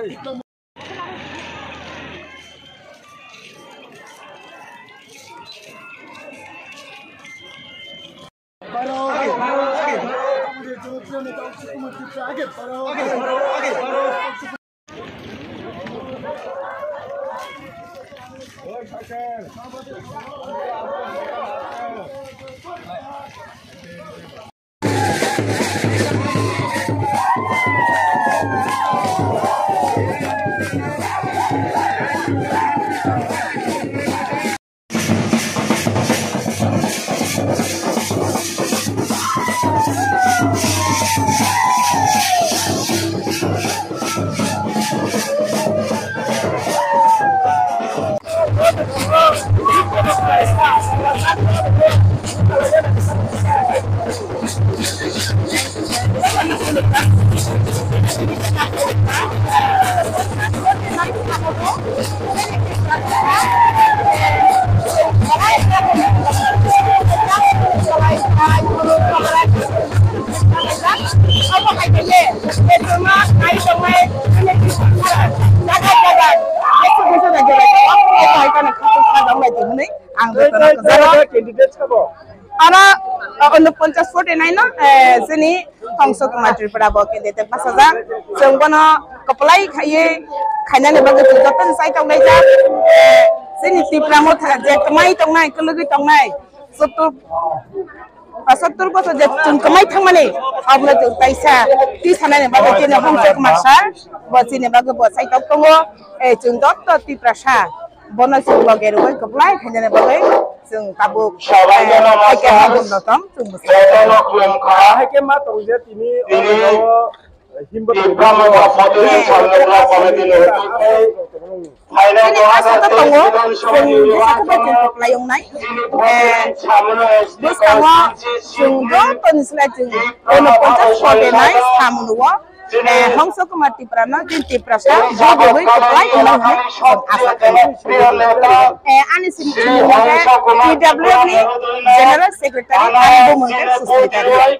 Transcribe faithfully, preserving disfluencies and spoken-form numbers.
Ang bekono kwcharo. Oro, uh, unoponchas forty nine no, eh, chini Hongso Kumar Tripura bo candidate bachajak. Chwng bono kwplai khaiwi khainani bagwi chwng jotono chai tonglaijak. Eh, chini Tipra Motha je kwmai tongnai, kwlwgwi tongnai, sottur, pasattur bochor je chwng kwmai thangmani, abono chwng kaisa tisanani bagwi chini Hongso Kumar sir bo chini bagwi bo chai tong tongo. Eh, chwng joto Tiprasa. Bono chwng loge rwui kwplai khainani bagwi chwng tabuk, eh, hai khe ma bumno tong chwng bwskango. Hai khe ma tong je tini oro himba Tipra Motha Federal Samajwk Committee ni hai. Chini aswk tongo, chwng bwskango bai chwng kwplai wngnai. Eh, bwskango chwng joto ni slai chwng unoponchas forty nine samung rwo. Eh, Hongso Kumar Tripura no chini Tiprasa bo bwrwi kwplai wngna hwnwi chwng asa khlaio. Eh, ani simi chini mung khe T W F ni General Secretary, ani bumung khe Susmita Rao.